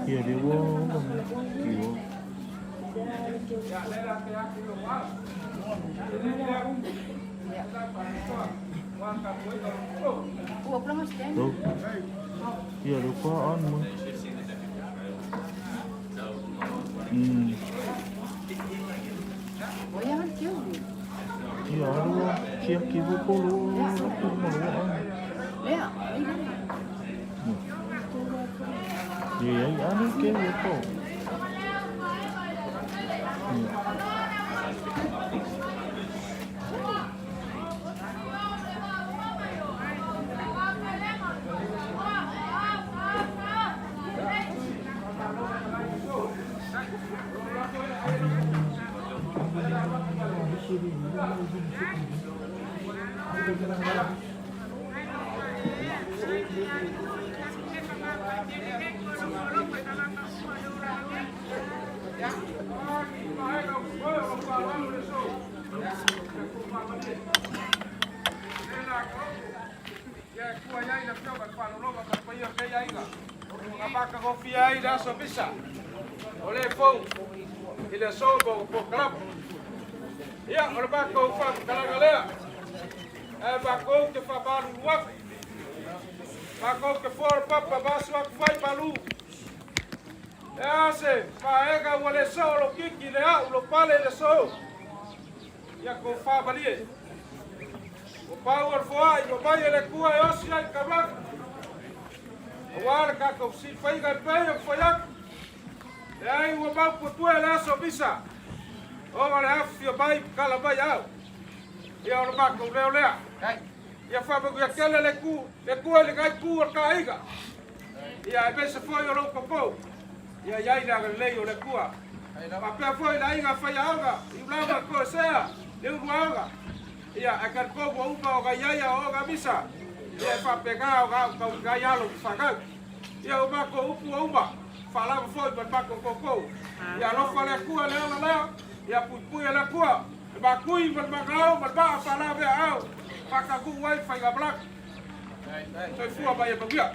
Ia lea ua uma mai. Ia lea ua on mai. Ia lua siaki fo polo aku ma lua an. Ia ai ane ke ia po. Ia, o le matou faamatalaga lea, ae matou te faamalulu atu. Matou te fua le papa ma aso atu fai malu. E a se vaega ua le soo lou kiki le au lou pale le soo. Ia kou faamalie. Ua pau o le foai ua mai e le Atua e osi ai ka maga. Aua le tatou silafaiga e pei ona fai atu. Leai ua maupuepue le aso misa. Ona le afifio mai ma tala mai au. Ia o le matou leo lea. Ia faamanuia tele le ku, le Atua i lenai itu o le taaiga. Ia aemaise foi o lou popou. Ia i ai le agalelei o le Atua. Faapea foi le aiga faiaoga i Ulava Toesea, le Uluaoga. Ia ae talitonu ua uma ona i ai aoaoga misa. Ia e faapena ona aotauina ai alo ma fanau. Ia o matou upu ua uma, faalava foi ma le matou toutou. Ia alofa le Atua le ola lea, ia puipui e le Atua le makui ma le magao ma le maa faalavea aao, faataunuu ai faigamalaga. Soifua ma ia manuia.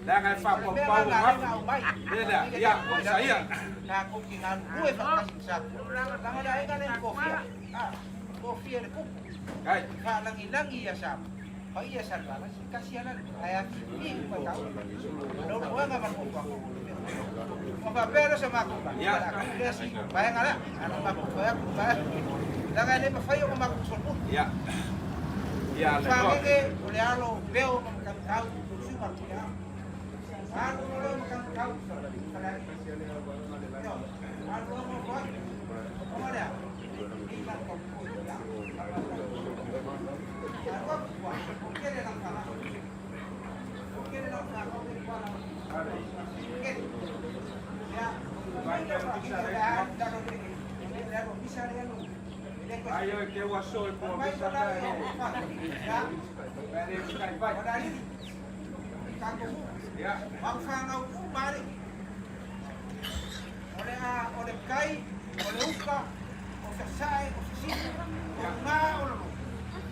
Leaga e faapaupau o gafu. Le lea, ia, o Isaia. Kai. Ia. Ia. Ia, le toa. Ai o te ua so e po Mai misa ko la ka o e. fa. Ya, Pere kai vai. o le alii tatou Ia. mafaufau uma alii. O le a o le kai, o le uka, o sasae, o sisifo, o ugā, o lalo.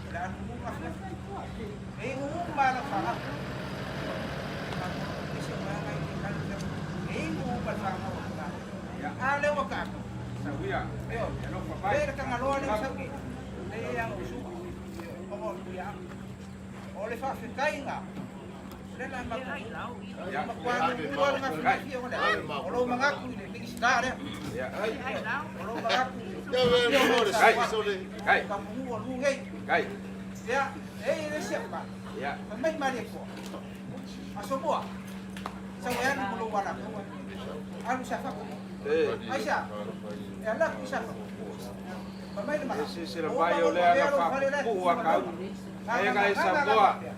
O le anunuga afiafi. E igu uma lava le fanau. Ese o aga i ke kalo lea. E igu uma le fanau a le Ia. A lea ua tatou. Sauia. Ioe. E alofa mai. Le Tagaloa lea ua sau nei. Lea e aga o Su'a. Ioe. Ona o le Tuiaana. O le faafetaiga, o lea la matou Ia. matua muamua le gafigafia o le o lou manatu i le Minisita lea. Ia. O lou manatu i le Kai. Kai. Tapunuu o nuu nei. Kai. Ia, e i ai le isi afugalo. Ia. Fai mai Malietoa, Asomua, sau e alu ma lou alataua, alu i Safata. E. Aisea? E alu atu i Safata. Fai mai le E silasila Ua mai uma o ona lea avea na lou fale la e faapuupuu tutu a ma kau. lau. Ai Gaga ga e gaga la Samoa. faapea.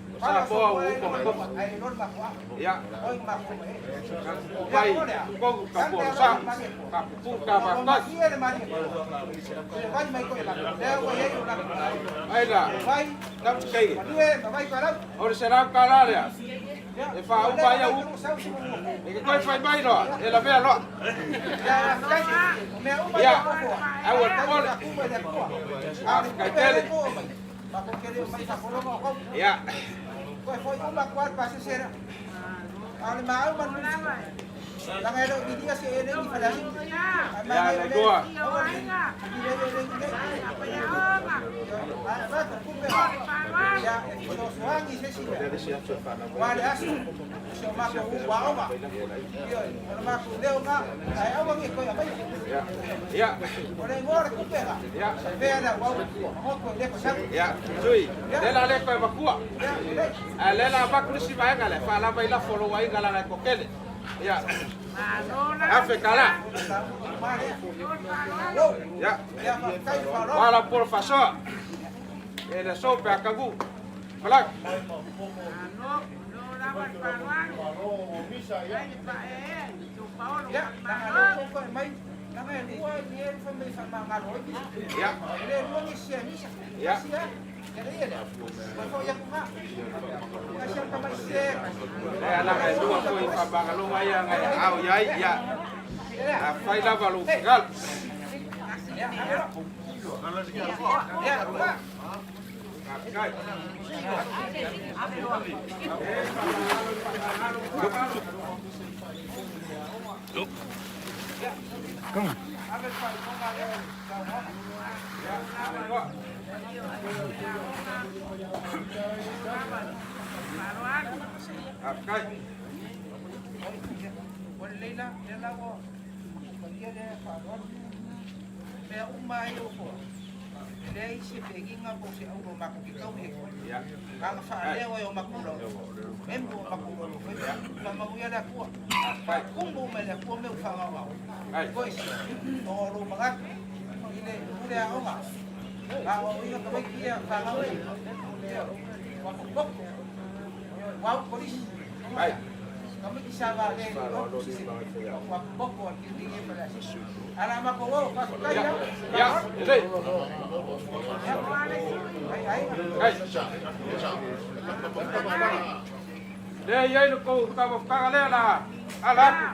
O Pala Samoa Asomua ua e upa le ma tofu. matua, ae iloa le mafuaaga. Ia. Oi mafua mai e. Kapupu Ia mai o lea, totonu ka tali le polosa. alofa i Malietoa. Kapupu ka Ona ua vatasi. matie le Malietoa i le vai mai Toelagi. Lea ua i ai lo latou Ai la. vai, Tapu malue ma vai toelau. O le $100 lea. Ia, E o faauma lea ai ua au mai upu. sau se muamua. E ke toe fai mai loa. E lavea loa. Ia, faafetai. O mea uma Ia. ia fuafua. Au e Faafetai pole. i faatuma e le Atua. A o le Faafetai tupe lea tele. ua oo mai, matou te le omai faafologa o kou. Ia. Toe foi uma atu lava le pasese lea. A o le maau ma le musi. Leaga e le o vilia se eleni i Faleasiu. Ae Ia manaia le o lea igoa. aua nei vilia le eleni nei. Ioe, ae avatu le tupe ia e fesoasoani i se isi mea. Aua le aso, o si o matou upu aoga. Ioe, o le matou leo lena, ae aua ne i toe aumaia. Ia. Ia. O le igoa o le tupe lena, Ia. avea le auau magoto i lea tausaga. Ia. Tui. Ia, Le la le koe makua. ia, lelei. A le la avaku le isi vaega lea. Faalava i lafo o lou aiga lala e kokele. Ia. $1,000. Ma lea. Lo, Ia. ia faafetai le faaaloalo. Wala polo fasoa. E le so pe akagu. Malak. Ia, leaga o lea ua outou toe mai, leaga e lua ni e fai mai faamagalo ai misa. Ia. E le lua ni sese misa. Ia. Tasi lava, ia le ia lea. Toe foi atu lena. Tasi lava le tamai sese, tasi. Le alaga e lua foi faamagaloga ia ngai aao iai. Ia. Ia lea. Afai lava lou Hei, finagalo. ia, ave loa. Ia, lua. Faafetai. Ia, ave le faailoga lea i le saunoaga. Ia, ave loa. Faafetai. Oi, ia, ua lelei la, lea la ua talia le faaaloalo. Mea uma lava ia ua foai, e leai se pegiga po o se auro matou te taui ai. Ia. Na ona Ai. faaleo ai o matou lauga, memu o matou lauga Ia. faamanuia le Atua. Faafetai. Faatumu mai le Atua mea ua faagaogao. Ai. Foi se, ona o lou manatu i le pule aoga, aoaoina tamaiti ia fanau e, ioe, ua potopoto, ioe, ua au i kolisi. Ai. Tamaiti sa valea i le ioe, ua potopoto a le building ia i Faleasiu. Ae o le a matou o, faafetai Ia. lava. Ia, lelei. Ia, ai aiga. Ai. Lea e i ai le tou taumafataga lea la ala atu.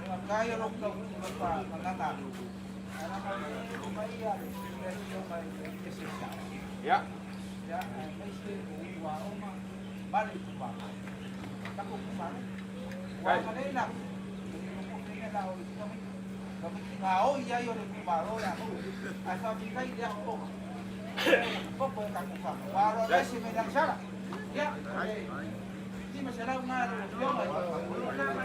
Faafetai o lou taunuu mai pa gagana. Ae leaga o lea e omai le afioga i le SSI. Ia. Ia, aemaise o ulu aoga ma le itumalo. Tatou itumalo. Ua Ai. agalelei latou. E le iloa po o fea la o i tamaiti. Tamaiti gaoi ai o le itumalo ia maua. Ae faafetai i le aoaoga. Lea ua popo e tatou fanau. Ua aloalo ese mai le agasala. Ia, o le $500 lena lau afioga i le aoga.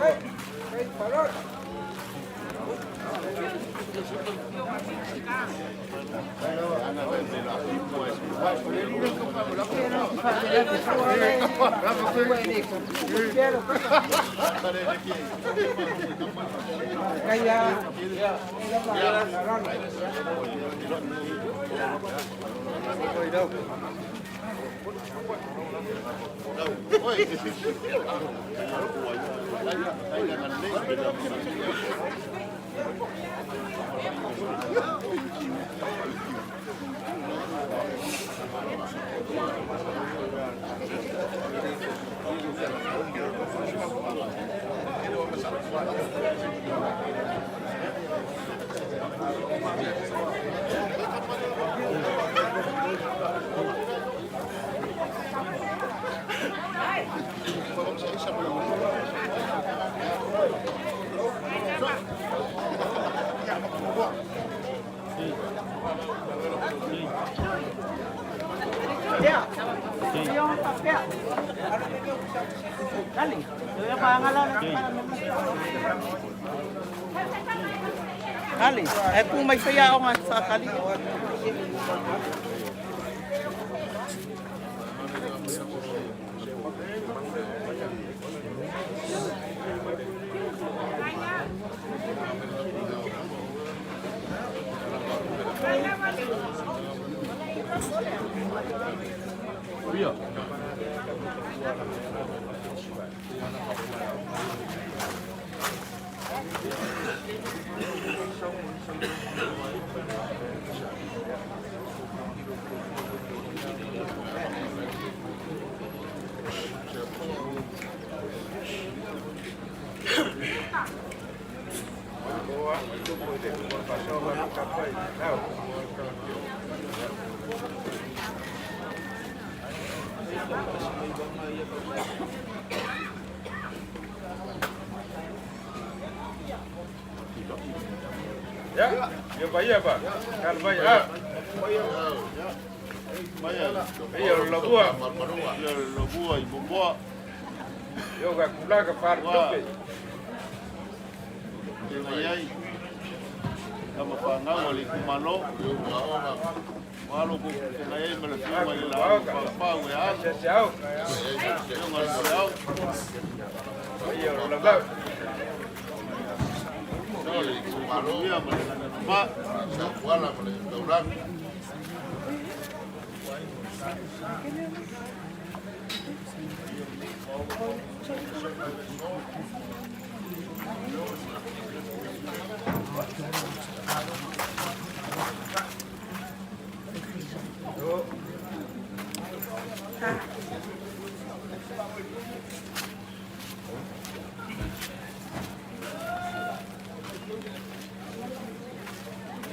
Hey, hey, parole. Kali. Eh kung may saya ako nga sa kali. Ya, ya vai ba. Kal vai a. Ia o labua. Ia le labua i Momoa. Yo ga kulaga far tupe. Tena iai. Tama whanau a le kumano. Malo ko tena iai ma le whiunga i la au whapau e alu. Se se au. Whiunga i le au. Ia o lava. Ia ma le ma.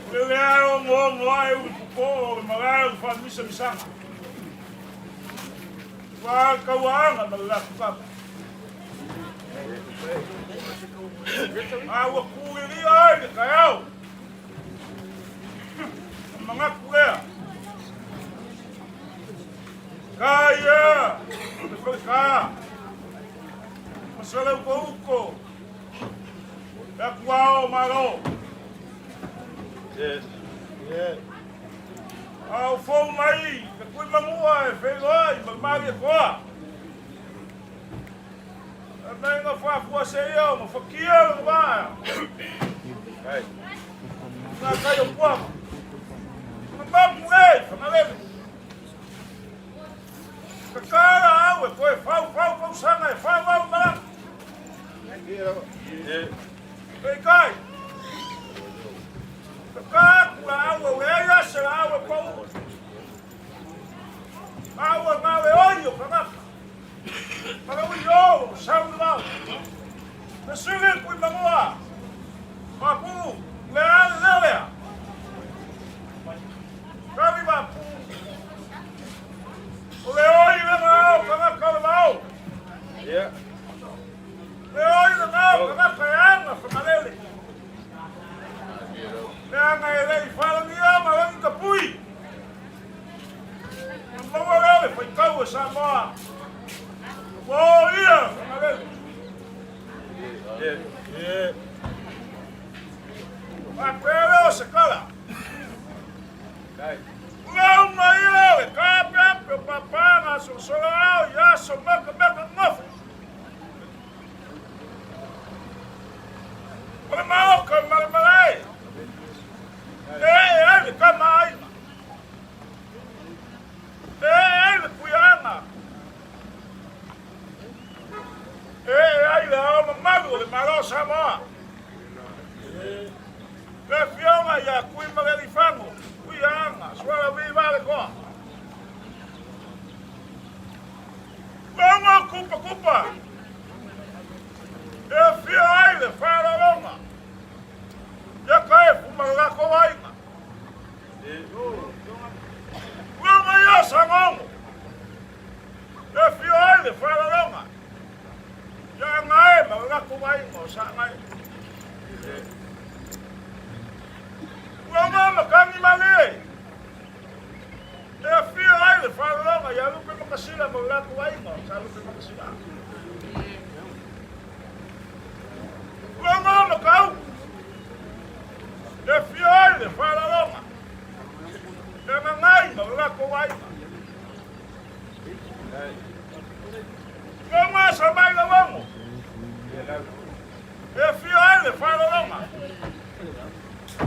Le lea o mo mo ai u po o malae o whamisa misanga. Wā kauanga ma la kukapa. A ua kuili ai le kaiau. Mangaku lea. Ka ia, le whaleka. Masale uko uko. Ya kuao malo. Yes. Au fou mai, ka kui mangua e whenoi, magmari e koa. E menga whafua se ia, ma whakia le waa. Ai. Ngā kai o puama. Nga mapu e, whangalele. Ka kāra au e koe whau whau whau sanga e whau whau maranga. Yes. Pei kai. Ka kākura au e wea se la au e pau. Au e ngā e oi o kangaka. Maraui o, sau le mau. Na suli kui mangoa. Mapu, le ale le lea. Kari mapu. O le oi le ngā o kangaka le mau. Yeah. Le oi le ngā o kangaka e anga whangalele. Le anga e lei whalangia ma langi ka pui. Na maua lele whaikau e Samoa. Ua o ia whangalele. Yes. A pele ai le Ao Mamalu o le Malo o Samoa, le Afioga ia Tuimalealiifano Tuiaana Sualauvi Vaaletoa. Logo kupakupa e afio ai le faaaloaloga ia Kaefu ma le latou aiga. Logo ia Sagogo e afio ai le faaaloaloga ia Agae ma le latou aiga o Saagae. Logo Matagi Malie E afio ai le faalologa ia Lupe Makasila ma le latou aiga o Sa Lupe Makasila. Logo Matautu. E afio ai le faalologa ia Gagai ma le latou aiga. Logo Samailaogo. E afio ai le faalologa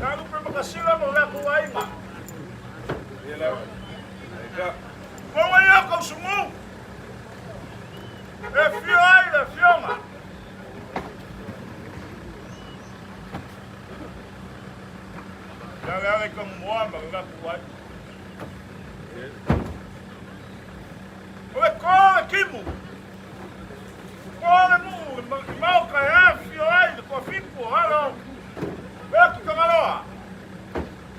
ia Lupe Makasila ma le latou aiga. Maua ia Kausumu e afio ai le afioga ia Lealaikanumoa ma le latou aiga. O le ko le kimu, ko le nuu i maoka e afio ai le toafitu o alo o Atutagaloa.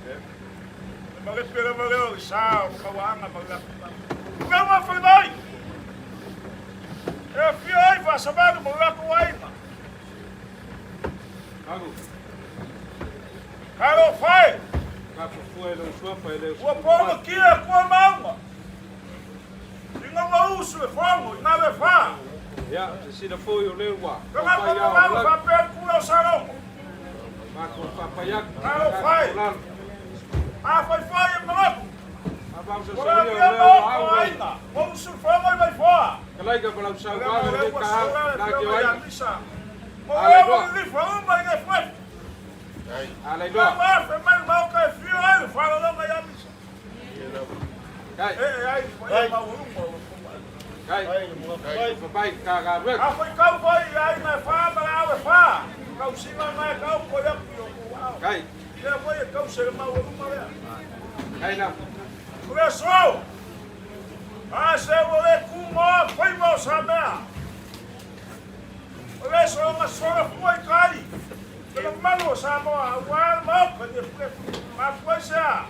E malepe lava lea o le sa o le tauaaga ma le latou Tama Falemai! E afio ai Faasavalu ma le latou aiga. Talofa e! Ua polokia tua mauga. Ina ua usu le fono i galo e fa. Ia, silasila foi o lea ua Tagata mamalu faapea le pule o Salomo. Matou faapai atu. Talofa e! Afai foi e manatu. O le a ma o aiga, ua usu le fono i Vaifoa. Kalaika ma lau saunoaga i lenei Ua taeao, sola le la afioga ke ia ai. Misa. O lea ua lilifa uma i Nefunefu. A lailoa. Ua afe mai le maota e fio ai le faalologa ia Misa. Kai. E ai paia maualuga o le fomai. Kai. Papai ka galuega. A foi kau foi i aiga e fa ma le ao e fa. Tausiga mai kau ko ia ki o kou ao. Kai. Lea foi e tause le maualuga lea. Kai la. O le aso. A se ua le kumoa faiva o Samea. O le aso o sola fua i kai. Le mamalu o Samoa, aua le maoka i Nefunefu. Mafua i se a?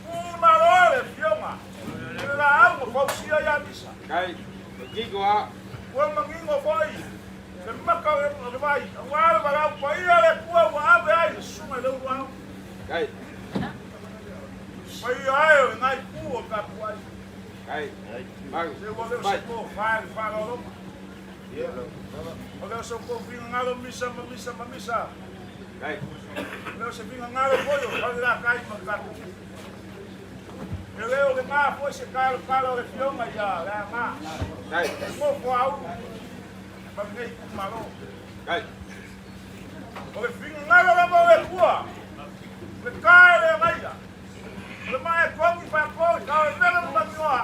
Tu malo le afioga i le laau na fausia ia Misa. Kai. Manino a. Ua manino foi le maka o le vai, aua le valaau paia le Atua ua ave ai le susuga i le uluao. Kai. Paia ai o lenai itu o le tatou aiga. Kai. Maru. Se ua le o se tofa i le faaaloaloga. O le o se tou finagalo misa ma misa ma misa. O le o se finagalo foi o Falelatai ma le tatou nuu. E le o lena foi se talotalo a le Afioga ia Leaga, le nofo a ulu ma lenei itumalo. O le finagalo lava o le Atua, o le ta e le agaia, o le maa e togi faatoa le tao e vela ma manioa,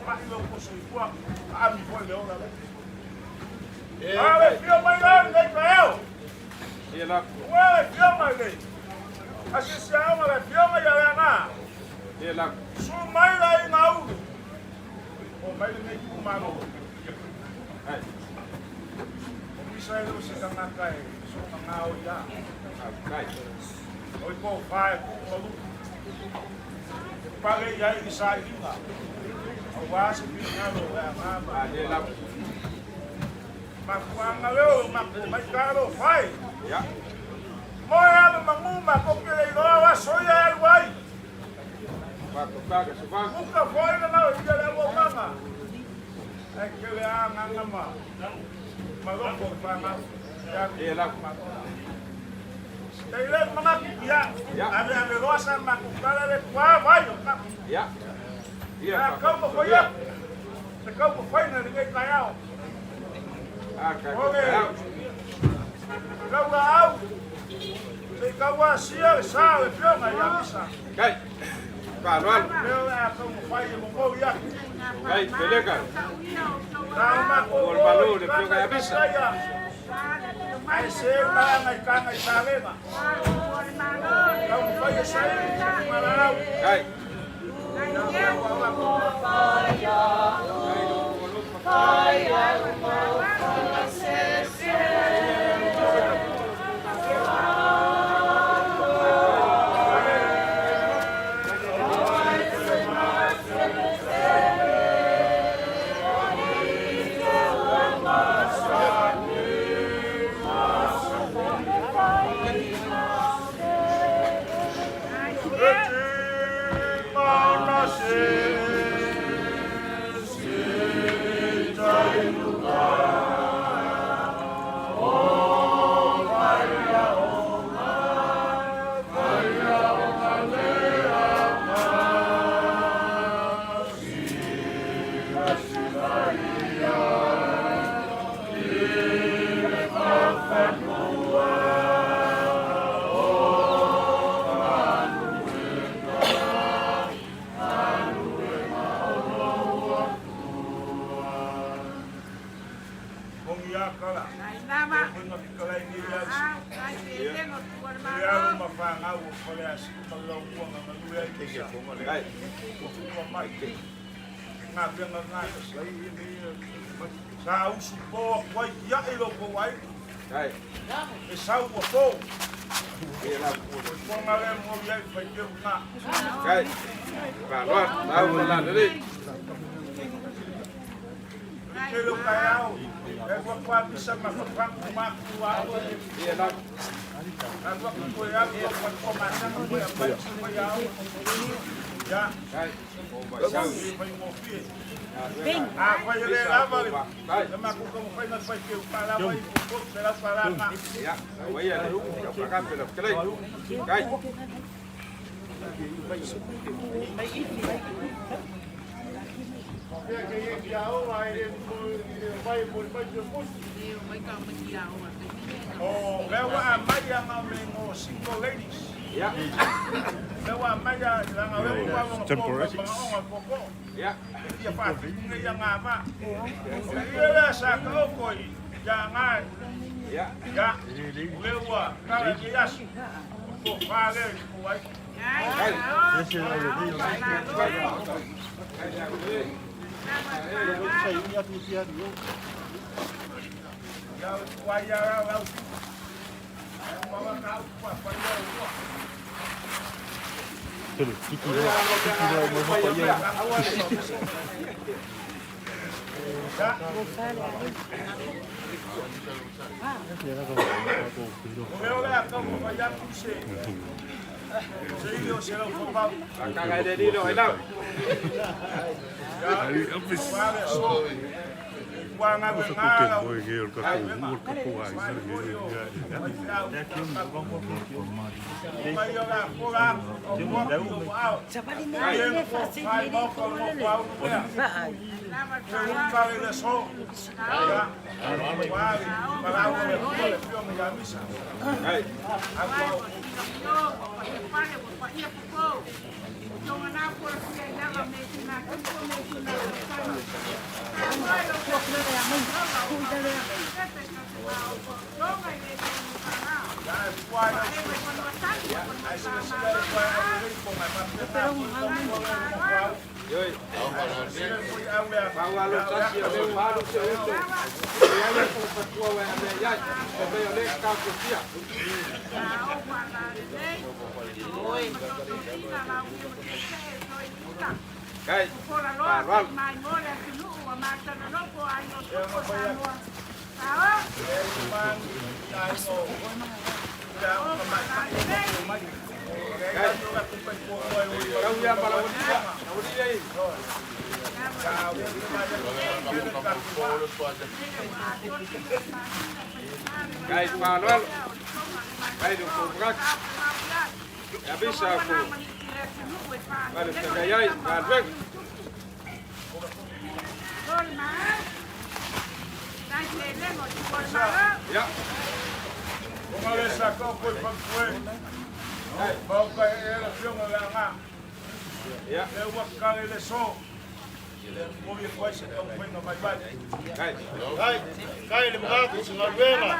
ma'i lou soifua, aami foi le ola lea. A le afio mai la lenei taeao. Ua le afioga i le asiasi aoga le afioga ia Leaga. Su mai le aiga Ulu. O mai lenei itumalo. O Misa e le o se tagata e soona gaoi a. O le tofa e tuu malu. E pale i ai le sailiga. Aua se finagalo o Leaga ma le Mafuaaga lea o matou mai talofa e. Moe ave manu matou te le iloa o aso ia e alu ai. Uka foi le nao ia le auaunaga. Ae tele a agaga ma ma loko o le fanau. E le manatu ia ave ave loa sa matou tala le tua vai o tatou. Ia kau ma foi atu. Se kau ma fai na lenei taeao. O le laulaau se i tau asia le sa o le Afioga ia Misa. Kai. Faaaloalo. Lea o le a taumafai e momoli atu. Kai, Peleka. Na o matou Malo le fioga ya bisa. Ai se na ngai ka ngai salenga. Kau fai sai malau. Kai. Sa usu po wai ia i lo po wai. Kai. E sau o po. Ia la. Po nga le mo ia i fai te nga. Kai. Malo, lau la le. Ke lo kai au. E kwa kwa misa ma kwa kwa ma ku au. Ia la. A kwa ku ia kwa kwa kwa ma sa ku ia pa ku ia au. Ya. Kai. Sau fai mo fi. A kwa ia le lava le. E ma ku ka mo fai na fai ke pa la wai ku ko se la pa la ma. Ya, wai ya le. Ka ka pe la. Kai. Kai. O lea a mai a me ngo single ladies. Ya. Lea mai a langa lea ua ngo po. Ya. Ia fa ngai ia ngā ma. Ia lea sa ka oko i ia ngai. Ya. Ya. Lea ua kala ke yasu. Po fa le ko ai. Kai. Ia wa ia ra la u. Ma wa ka u pa pa ia ua. Le petit qui va, O lea lea ka mo fa ia ku se. Se io se lo fo pa. Ka ka le lilo ai lau. Wa le so. Wa nga nga la. Kai. Yoi. Pau alo tasi o le alo se uto. Ia ia ko pa tua wa ame ia. O be o le ka ko tia. Kai. Malo. Kau ia pala woni. Woni ai. Kai malo. Kai do ko brak. Ya bisa ko. Vale, te yai, malo. Ya. Ya. Lea momoli atu ai se taumafaiga vaivai. Faafetai le magaku se galuega lau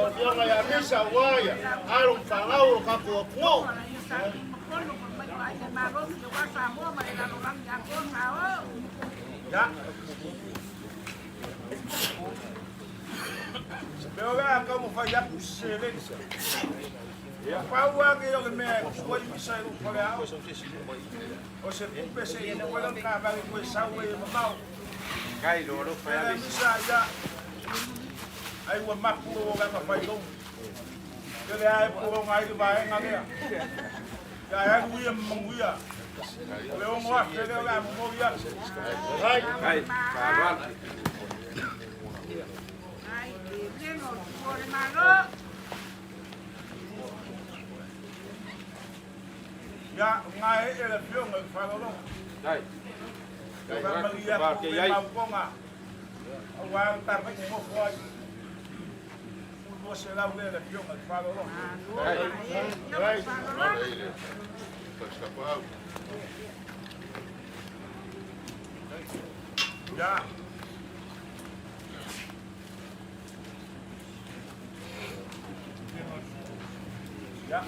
Afioga ia Misa aua ia alo ma fanau o lo tatou atunuu. Ia. Se mea o le a taumafai atu se seleni. Ia pau lava lenei o le mea e tuu ai misa i lou faleaoga. O se tupe se i tupu ai lana taavale toe sau ai e mamao. Pele misa ia ai ua mapu lou olaga fai lomu. Pele lava e pologa ai le vaega lea. Ia ae alu ia ma manuia. O le 6,000 lea o le a momoli atu. Ia, o lena e ee le Afioga i le faaaloaloga. Ia faamalie atu le mautoga aua le tatou nofo ai. 200 lea le Afioga i le faaaloaloga. Ia. Ia.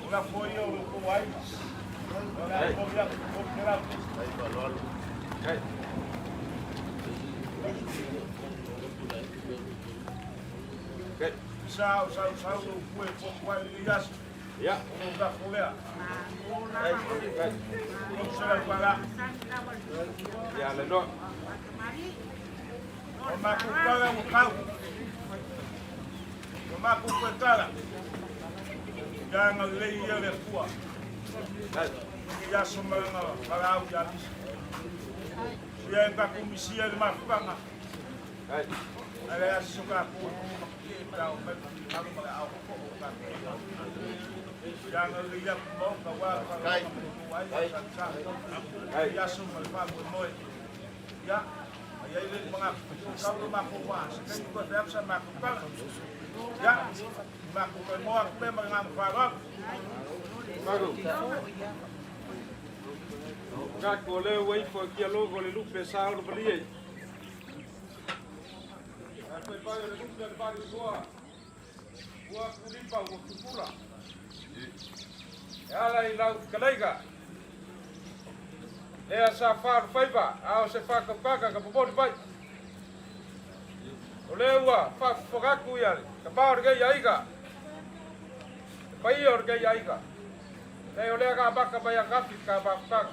O la foi o lo kou ai. O la momoli atu 300. Sa o sau sau lo pue po ai le aso. O lo lafo lea. $300. O matou tala ua tau. O matou toe tala. Ia agalelei ia le Atua. I aso ma lana valaau ia Misa. Ia e tatou misia i le mafutaga. Ae leai se so tatou e matie pe a oo mai le finagalo ma le aao popo'o o tatou. Ia agalelei atu le Maota aua le faaaloaloga mai lo outou aiga sa Misa. I aso ma le faamoemoe. Ia, a i ai le manatu, tau le matou vaa, se taimi toe fai atu sa matou tala. Ia, matou toe moa atu lea ma le agaga faaaloalo. Kako le ua ifo kia logo le lupe sa olo malie. Ako e pai o le lupe le bari soa. Ua kulipa ua kupula. E ala i lau fetalaiga. Lea sa faalufaiva a o se faakaukaka ka momoli mai. O lea ua faafofoga atu ia le tama o lenei aiga, le paia o lenei aiga. Leai o lea na amata mai ananafi le ta mafutaga.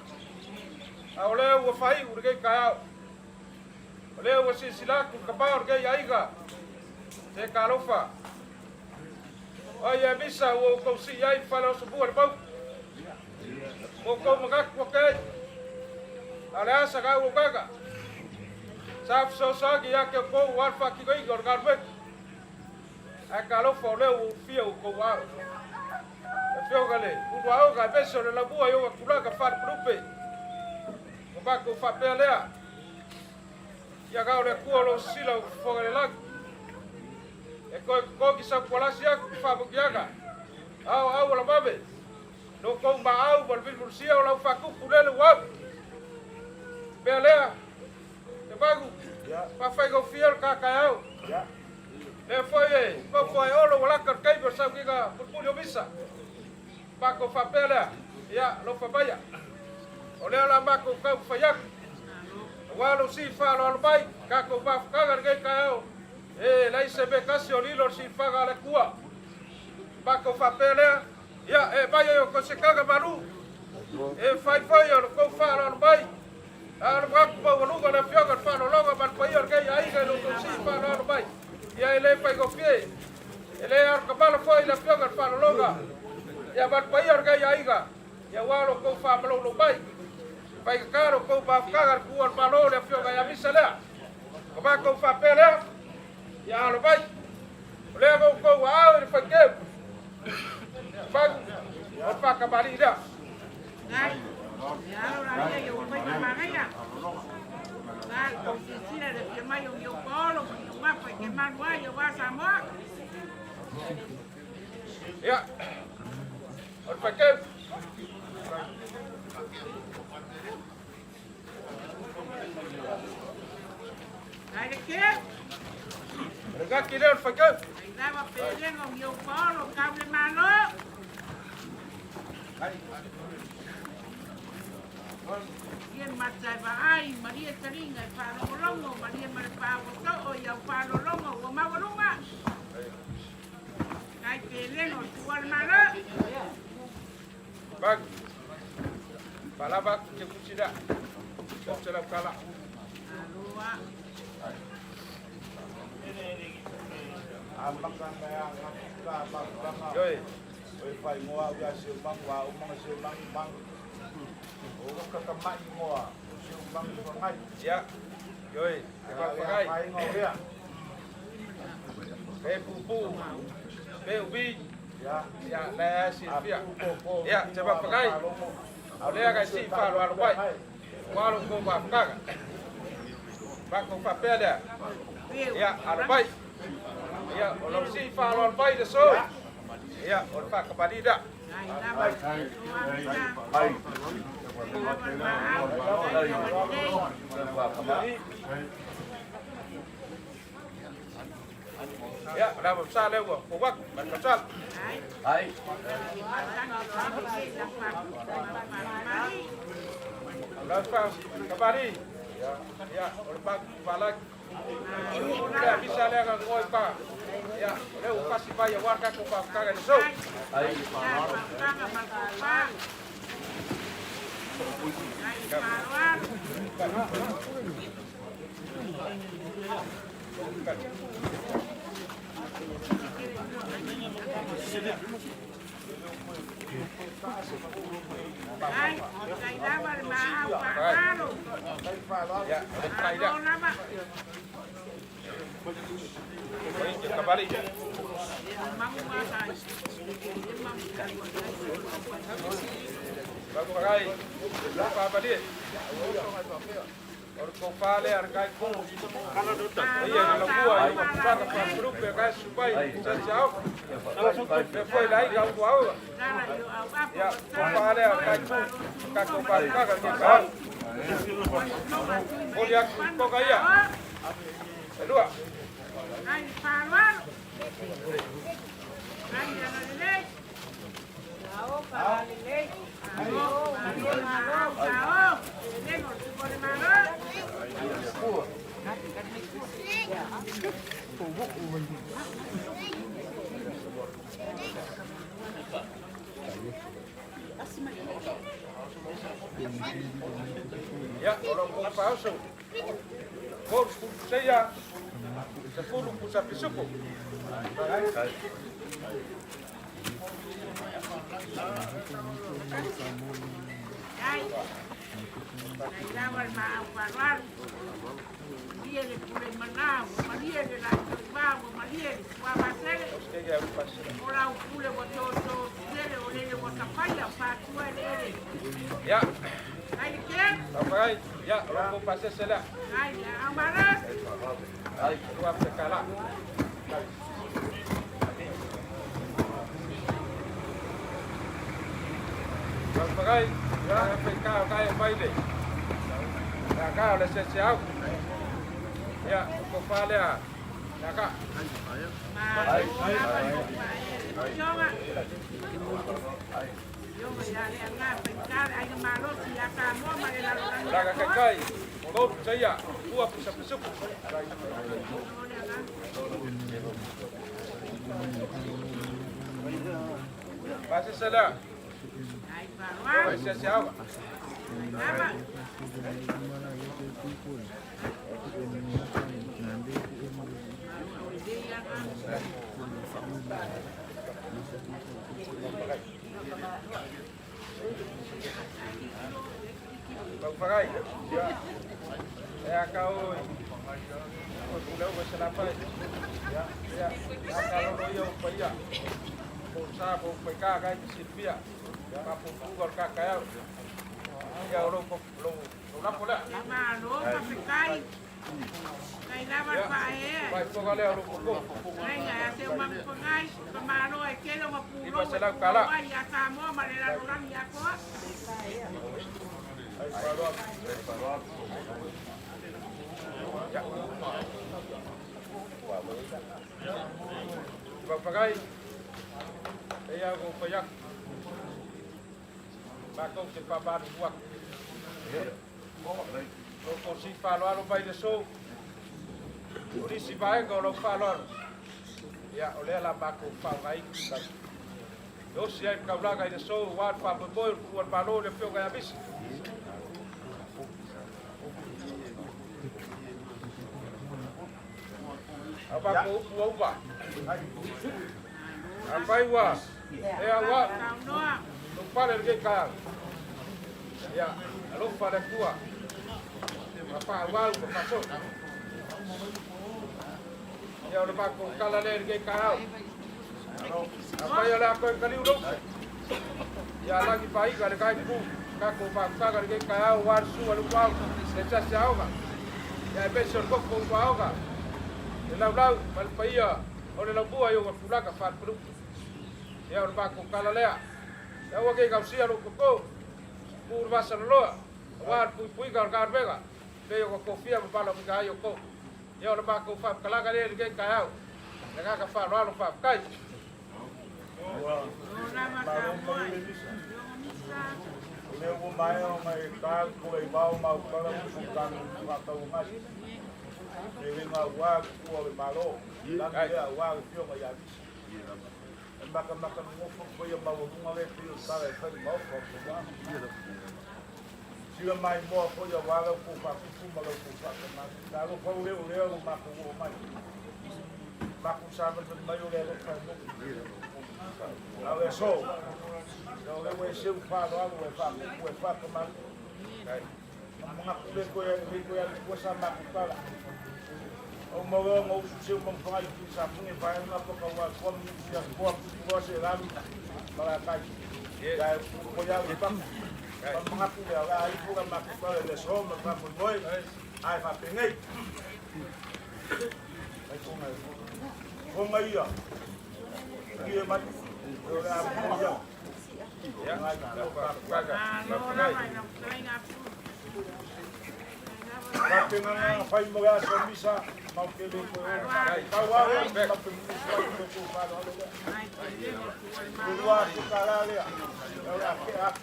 A o lea ua faaiu lenei taeao. O lea ua silasila atu le tama o lenei aiga, se talofa. Ai e misa ua outou sii ai le faleosomua le mauga. Ua outou manatu ake ai. A o le a sa gauaugaga? Sa fesoasoani ia te outou aua le faatinoina o le galuega. Ae talofa o lea ua ulufia outou ao. Le Afioga i le Uluaoga aemaise o le Laumua i ona tulaga faalupelupe. Ua matou faapea lea, ia na o le Atua o lo o sisila o fofoga i le lagi. E toe totogi sau tualasi atu i faamanuiaga, ao au alamame, lo tou maau ma le vilivulusia o lau faatupu lele ua alu. Mea lea, te manu, faafaigofie o le tataeao. Lea foi e nofo ai Olo ua lata le taimi o le sauniga mulimuli o misa. Matou faapea lea, ia, alofa maia. O lea la matou taumafai atu, aua lou sii faaaloalo mai, tatou mafutaga lenei taeao, e leai se mea tasi o lilo le siufaga a le Atua. Matou faapea lea, ia, e aumai ai o tou setaga malu, e fai foi o le tou faaaloalo mai, a o le manatu maualuga o le Afioga i le Faaaloaloga ma le paia o lenei aiga i lo outou sii faaaloalo mai, ia e le faigofie. E le aotamala foi le Afioga i le Faaaloaloga, ia ma le paia o lenei aiga, ia aua lo outou faamaloulou mai. Faigata lo outou mafutaga i le tuua o le Malo le Afioga ia Misa lea. O matou faapea lea, ia alo mai. O lea ua outou aao i le faiteu. Manu o le faatamalii lea. Ia, o le faiteu. Regaki leo le faikau. Maria Taringa, Whalongolongo, Maria Marepāoto'o, i au whalolongo, ua maualuga. Kai pelego, tua le Malo. Bag. Falava te kusida. O se lau kala. Aloa. Amaka mea ngaka maka. Yoi. Oi fai ngoa ia se mang wa o mang se mang mang. O ka ka mai ngoa o se mang fa ngai. Ya. Yoi. Te pa pakai. Mai ngoa ia. Pe pupu. Pe ubi. Ya. Ya, la silfia. Ya, te pa pakai. O lea kai si fa lo alo pai. Walo ko pa kaka. Pa ko pa pea lea. Ya, alo pai. Ya, o lo si fa alo pai de so. Ya, o pa ka pali da. Kai lava, tua mina. Lava maau, kai lava Ya, la sa le ko ko wak, man ka sa. Ai. La fa ka pali. Ya, ya, o pa pa la. Ya, bisa le ka ngoi pa. Ya, le o kasi pa ya warka ko pa kaka de so. Ai, kai lava le maau whaalo. Ya, o kai da. Alo lava. Oi, ka pali. Mangu kai. Ba ko kai. La pa pali. O ko pa le ar kai ko. Ia na kua i ko pa ka pa grupe kai supai sa chao. Pe foi lai ka ku au. Ya, ko pa le ar kai ku. Ka ko pa ka ka ni ka. O ya ko ka ia. Lua. Ai, whaalo. Ai, ana lelei. Alo, malo, sao. Lengo, tupo le malo. Ya, o lo ko pa so. Ko ku seia. Se fulu ku sa pisuku. Ai. Ai lava le maau whaalo. Maria le pule manau, Maria le la toivau, Maria le suavasele. Ke ya pa se. O lau pule wa toto, sele o lele wa tapaia, whātua le ele. Ya, Ai le kea, pa kai. Ya, o lo ko pa se se la. ai le amaras. Lua pe kala. Pa kai. Ya, pe ka kai mai le. Ya ka le se se au. Ya, ko pa le a. Ya ka. Malo lava no pae, tionga. Tionga ia le anga, pengkar, ai malo si aka moa ma le lalo La ka kai kai. Ko seia. Ua pu sa pisuku. Pa se se la. Ai whaalo, Pa se se au. ai lava. Pa pakai. Ya. Ya kau. Ko tu leo ko se la pa. Ya, ya. Ya ka lo yo pa ya. Ko sa ko pa ka kai silvia. Pa pu pu ko ka ka ya. Ya lo ko lo lo la pola. Malo, pa pekai. Nai lava le faaeaea. Faafofoga lea o lou koko. Aiga ia Seumanufagai, ka malo e tele ona pulou e $900. pulou ai ia Samoa ma le lalolagi atoa. Faafagai, e ia ua ou fai atu, matou te faamalulu atu. Lo outou sii faaaloalo mai i le aso, o nisi vaega o lau faaaloalo, ia o lea o le a matou faaaogaina e osi ai le taulaga i le aso aua le faamoemoe o le tuua o le Malo i le Afioga ia Misi. A matou upu ua uma. Afai ua e au au, Saunoa. lou pale i lenei taeao, ia alofa le Atua ma faaauau ma faasoa. Ia o le matou tala lea i lenei taeao. Afai o le a toe taliu le upu, ia lagi paaiga le itu tatou mafutaga i lenei taeao aua le susu a le uluau le tasi aoga, ia aemaise o le koko uluaoga, le laulau ma le paia o le laumua i ona tulaga faalupelupe. Ia o le matou tala lea. Ia aua ne i gausia lou toto, tu le vasaloloa, aua le puipuiga o le galuega, pei ona tofia ma valaauina ai outou. Ia o le matou faamatalaga lea i lenei taeao. Le agaga faaaloalo faafetai. O lava Malo Samoa mai i le misa. Yoga Misa. O lea ua maea ona e ta le pule i vao ma utala usu tanu faatauagasi. E le gaua le tua o le Malo, lagi lea aua le Afioga ia Misa. E matamata nonofo le paia maualuga lea pei o le tala e fai le Maota o Samoa. Sila maimoa foi aua lau tou faatupu ma lau tou faatamala. Talofa ua le o lea ua matou oo mai. Matou savalivali mai o le alofa e moni. A o le aso, ia o lea ua e seu faaaloalo ua e faatupu ua e faatamala. Na manatu le toe le toe alu i tua sa matou tala. Ou maua ona usu seu manufaga i Tuisamuni e vae na toka ua toa minusi a toa pupu se lami malakai. Ya e ko ya le paku. Pa manatu le ala ai fura matou tala le aso ma faamoemoe. Ai faapenei. Fonga ia. Ia mai. O le a mo ia. Ia, Ngai lau ko faafofoga. Malo Faafetai. lava i lau fetalaiga Apulu. Nai lava lau Faapena fetalai. fai mo le aso misa mau te le toe ona Faaaloalo. tau au Ai. mau te musu ai le tou faaaloalo lea. Ai telego tua le Le malo. lua atu tala lea, o le a tea atu.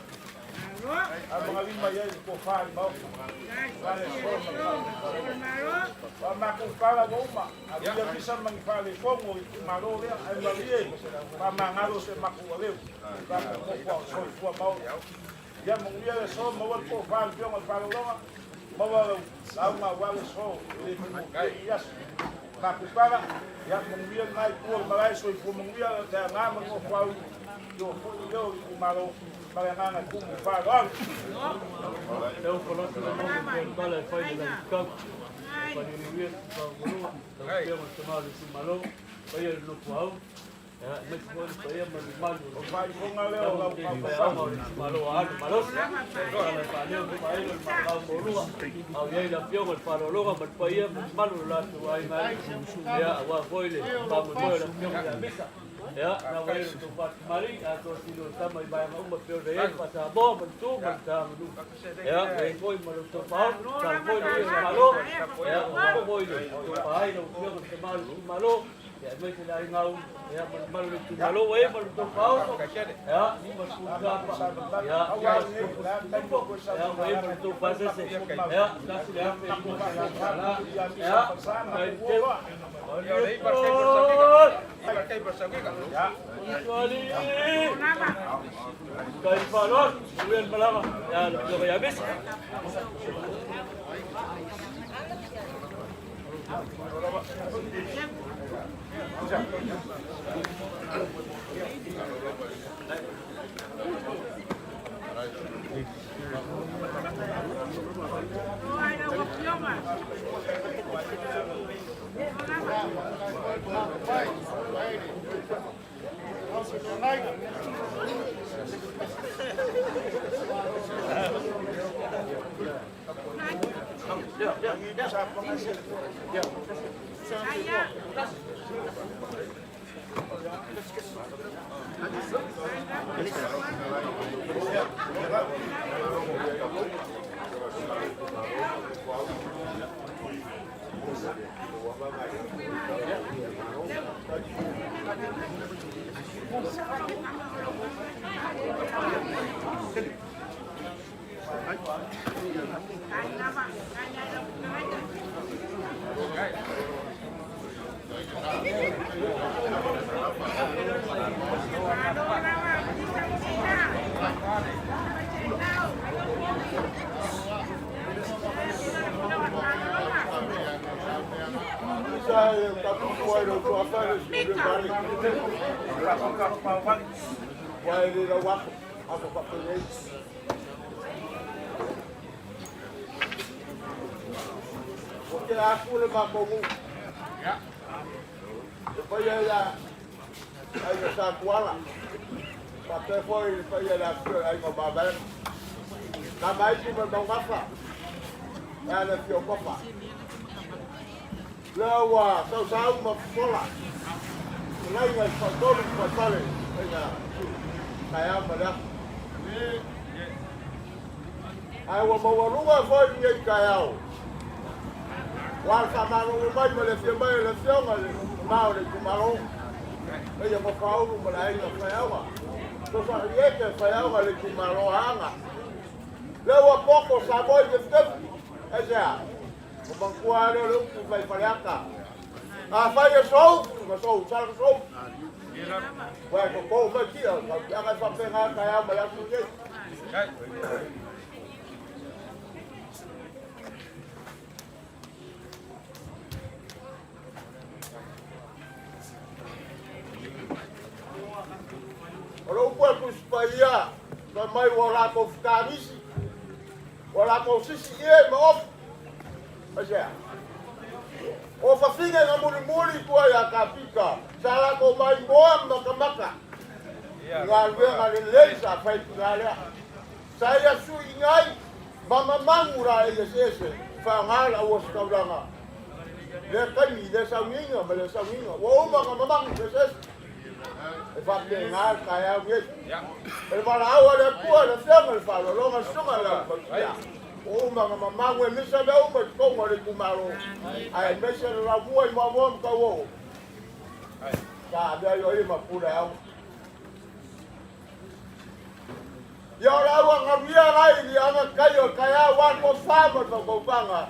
Malo. A magalima i ai le tofa i maota. Ai La le sosia so le ma so. le O le malo. Wa matou tala ua uma, a Ia, via misa ma ni faaletonu o le itumalo lea, ae malie faamagalo se matou aleu. Tatou nofo ao soifua ma ola. Ia manuia le aso, maua le tofa i le Afioga i le Faalologa, maua lau lauga aua le aso e le faigofie i aso. Matou tala, ia manuia lena itu o le malae, soifua manuia le aga ma le nofo au i o foi leo o le itumalo ma le agaga e tumu i le faaaloalo. Leo folosi O le maunu lava pea i le lau tala e fai le fetalaiga. lalukau. Ai. Faliulia Faumalua, lau ai. Afioga i le Tama o le Itumalo, paia i le Nofoaau, ia, aemaise foi le paia ma le mamalu O o le le faaifoga lea o Tama lau ma Tei faapapaga. Faiaoga o le Itumalo a Alo O Malosi. lava Ia, faaea tala lau faaleo afioga i faaaelo lau le Misa. maavao maulua, a o i ai le Afioga i le Faleologa ma le paia ma le mamalu o le latou aiga ai. Ia, aua foi le faamoemoe o le Afioga ia Misa. Ia, na ua Faafetai. i le tou faatamalii, atoa sili o tama i vaega uma pei ona i ai le Faa-Samoa ma le Tu ma le Tagamanu. Ia, ua i ai foi ma le tou faaono, Malo tatalo lava foi le Samoa ma Malo, faaea ia, faafogafoga. aua foi le tofa ai lau Afioga i le Tama o le Itumalo, ia, aemaise le aiga ulu, ia, ma le mamalu o le itumalo ua i ai ma le tou faaono, Faafetai tele. ia, A 50 matou tapa, savalivali, ia, pau lava lenei, o le a le taimi 50 o toe ia, ua i ai ma savalivali le tou ai pasese, matou ia, matou $1,050 faatata tala, ia misa ia, palesa tai matou o teu, loa. Ia, o le manuia iva le taimi o le sauiga. Iva le taimi o le sauiga. Ia. Tualii! O lava. Tai faaaloalo, manuia le malaga, ia, le Afioga ia Misa. O ai lau afioga. O lava. Ai. Ai ua maualuga foi lenei taeao. Ua le faamalolo mai ma le afio mai o le Afioga i le Mamao o le itumalo. Paia ma Faaulu ma le Aiga Faiaoga. Sosaliete Faiaoga le itumalo Aana. Lea ua poto Samoa i tefitefi. Aisea? Ua manatua lava lea o le upu fai Faleata. Afai e sou, na sou, sala sou. Ua e toto mai tia, taupiaga e faapena taeao ma le aso lenei. O le upu a le Tusi Paia, fai mai ua latou fetanisi, ua latou sisi i e ma ofu. Aisea? O fafine na mulimuli i tua ia Kapita, sa latou maimoa ma matamata i galuega lelei sa fai i tina lea. Sa ia suiina ai ma mamagu laei eseese faaaoga le auositaulaga i lea taimi i lea sauniga ma lea sauniga. Ua uma ona mamagu eseese. E faapena le taeao nei. O le valaau a le Atua i le Afioga i le Faaaloaloga Susuga i le Aumausia, ua uma ona mamagu e misa mea uma i totonu o le itumalo, aemaise le laumua i Moamoa ma Tauoo. Sa avea ai o ia ma pule ao. Ia o le aua galuia lai li anga kai o taeao wa tofa ma le fautautaga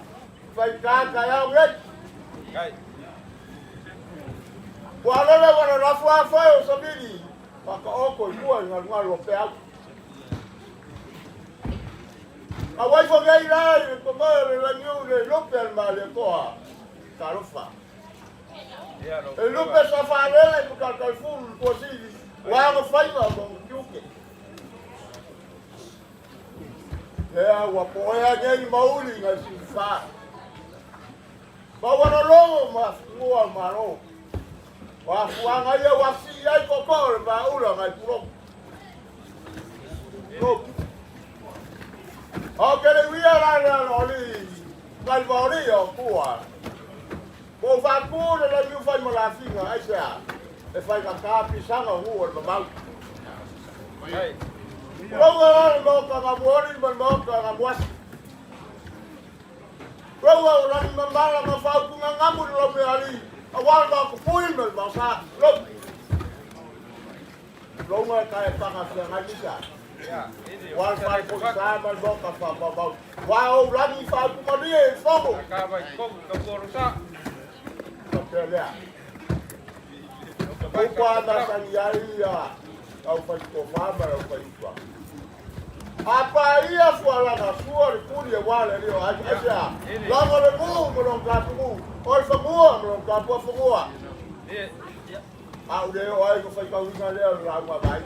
faita taeao nei. Ua lele ua le lafo a foi o savili whakaoko i mua i ngalugalu o peau. A waifo nei la i le tomoe o le langiu le lupe al ma le toa. Talofa. E lupe sa whaalele i mkalkalfulu le tuasili. Wa nga whaiva mo kiuke. Lea ua poea nei mauli ngai sifa. Ma ua lologo ma fua malo. Wa fuanga ia wa si ai koko le maula ngai pulo. Go. O ke le wia la la lo li. Ngai maori o kua. Ko fa ku le la niu fai mo la finga ai sea. E fai ka ka pisanga hu o le mamau. Ronga la le moka nga muori ma le moka nga muasi. Ronga o lani mamala nga fau ku nga ngamu le lau mea ali. A wala ma ku pui ma le mausa. Lo. Ronga e kai panga fia ngai misa. Wala fai ko sa ma le moka fa ma mau. Wa o lani fa ku malie e fongo. Ka pea lea. Upa na sangi ai ia au fai tofa ma au fai upa. Apa ia fualaga sua le kuli e wale lio ai aisea. Lago le mu mo long kapu o le fangua mo long kapu a fangua. A u le o ai ko fai kauinga lea o le lauga vai.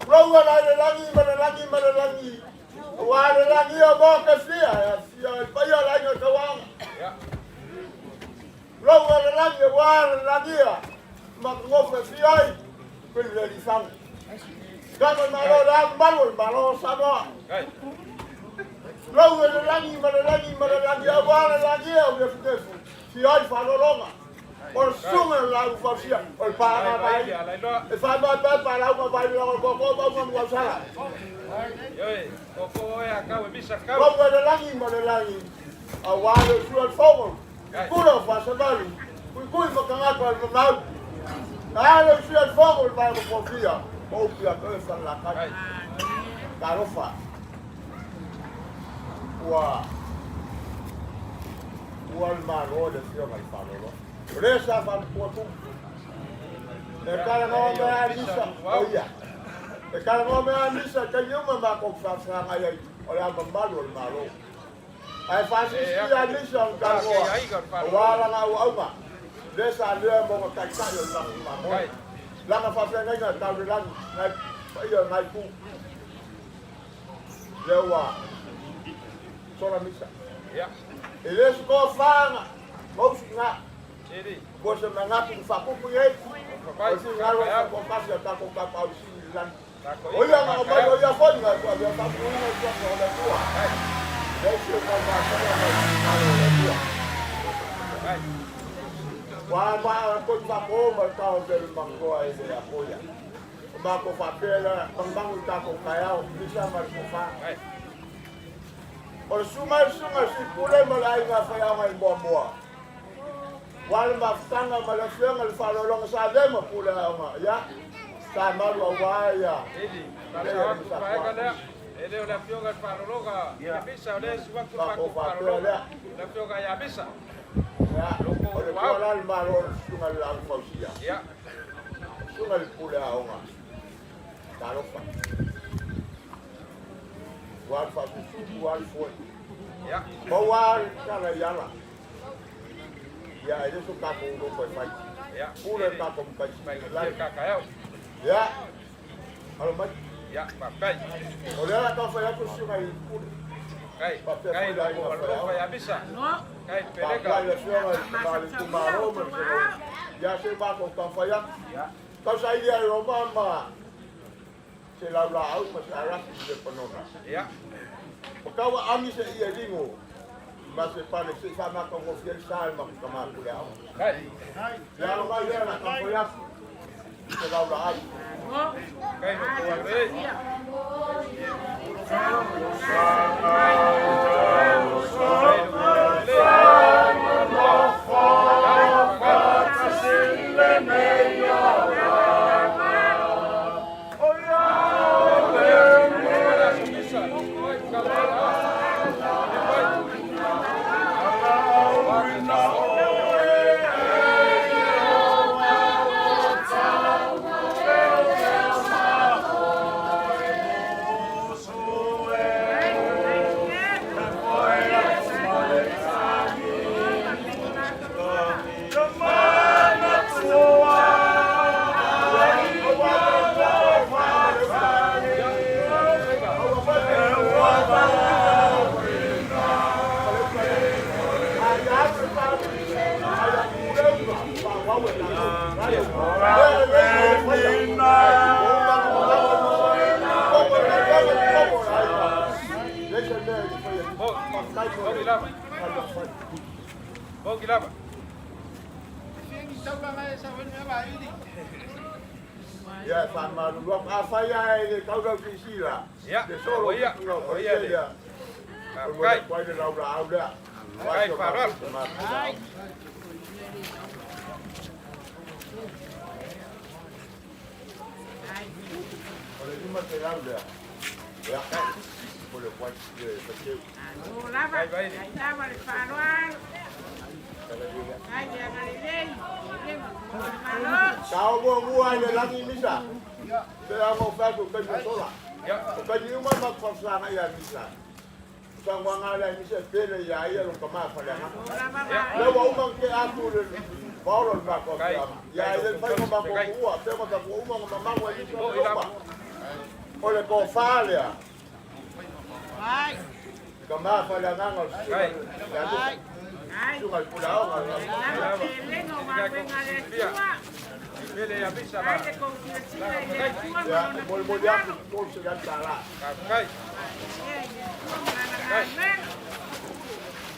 Ronga la le langi ma le langi ma le langi. Wa le langi o mo ka fia e fia i paia la inga kawanga. Ronga le langi wa le langi a ma ngofe fia ai pe le li fang. Kama malo la malo malo Samoa. Tulou e le lagi ma le lagi ma le lagi aua le lagi e o Lefulefu, fia ai faalologa. O le susuga i le laau fausia, o le paaga vai, e faamaepae palauga vai le lago koko ma uma muausala. Tulou e le lagi ma le lagi, aua le usu a le fogo, pula o Fasavalu, kuikui ma tagata o le mamau. A le usu a le fogo le vaega fofia, o upu ia te oe Falelatai. Talofa. Ua ua le Malo i le Afioga i le Faalolo. O lea sa faamutua tumu. E talanoa mai lava misa, o ia. E talanoa mai lava misa i taimi uma matou te faafesagai ai, o le ao mamalu o le Malo. Ae faasilasila misa o le talanoa, aua lana auauga, lea sa avea mo na taitai o le tatou Malo. Lana faafeagaiga tau le lagi, nai paia o lena itu. Lea ua sola misa. E le se tofaga ma usu na. Mo se manatu na faapupu i ai. O le finagalo o le faatoatasi a tatou Tapaau Sili i le lagi. O ia na aumai, o ia foi na avea faapupuina i suafa o le Atua. Lea ua taumafaia mai le finagalo o le Atua. Ua ma toi faapo ma le tao le mangoa i le apoia. O matou faapea lea, magumagu i tatou taeao, misa ma le tofa. O le susuga i le susuga i le Sui Pule ma le aiga faiaoga i Moamoa. Ua le mafutaga ma le afioga i le faaaloaloga sa avea ma pule aoga, ia, sa malu aua ia. Eli, faasao atu le vaega lea. E le o le afioga i le faaaloaloga ia Misa, o lea e susu atu le matou faaaloaloga, le afioga ia Misa. Ia, o le tua la le Malo o le susuga i le Laau Fausia. Ia. Susuga i le Pule Aoga. Talofa. Ua le faasusu, ua le foe. Ia. Maua le tala i ala. Ia, e le so tatou nofo e fai. Ia. Pule tatou matai. Faigofie kakaeao. Ia. Alo mai. Ia, faafetai. O lea la tau fai atu susuga i le pule. Kai, Faapea kai foi le aiga loko alofa ia Misa. Kai pelega. Faafetai i le afioga i le Tamalii Itumalo ma le Feloa. Ia se matou taumafai atu. Tau saili ai Roma ma se laulaau ma se alasi i Lepanona. Ia. O tau aami se ie ligo ma se pale se i faamatagofie ai le sa i le matou tama pule aoga. Kai. Ia alo mai lea la taumafai atu se laulaau. Kai loko alei. Kai loko alei. Bogi lava. Bogi lava. Ia, e faamalulu atu. Afai lava e le tau lau silasila, Ia, le solo o ia, o o ia le. lea. Faafetai. O le laulaau lea. Faafetai, faaaloalo. O le 500 lea. Ia, o le kuai le pateu. Malo lava, ai lava le faaaloalo. Ai le agalelei, le matua o le Malo. Sa o muamua i le lagi misa. Pe a mo fai ko kai sola. Ia. O kai uma ma faafesagai ia misa. Saunoaga lea misa e pele ia ia lo tama faleaga. Malo lava Lea vaai. ua uma ke atu le paolo le matou Kai. afioaga. Ia e le mafai ona matou tuua, pe ma tatou uma ona mamalu ai nisi o Bogi le lava. Roma. O le tofa lea. Ai, Tama faleagaga o le susuga Kai. ia Misa. ai. Susuga i le Pule Aoga. Ai lava pelega o galuega a le Atua. Pele ia Misa ma. Ai le kou silasila i le Atua ma Ia, lona e molimoli atu finagalo. $300. Faafetai. Ea i le Atua ma lana Matagaluega mo le tou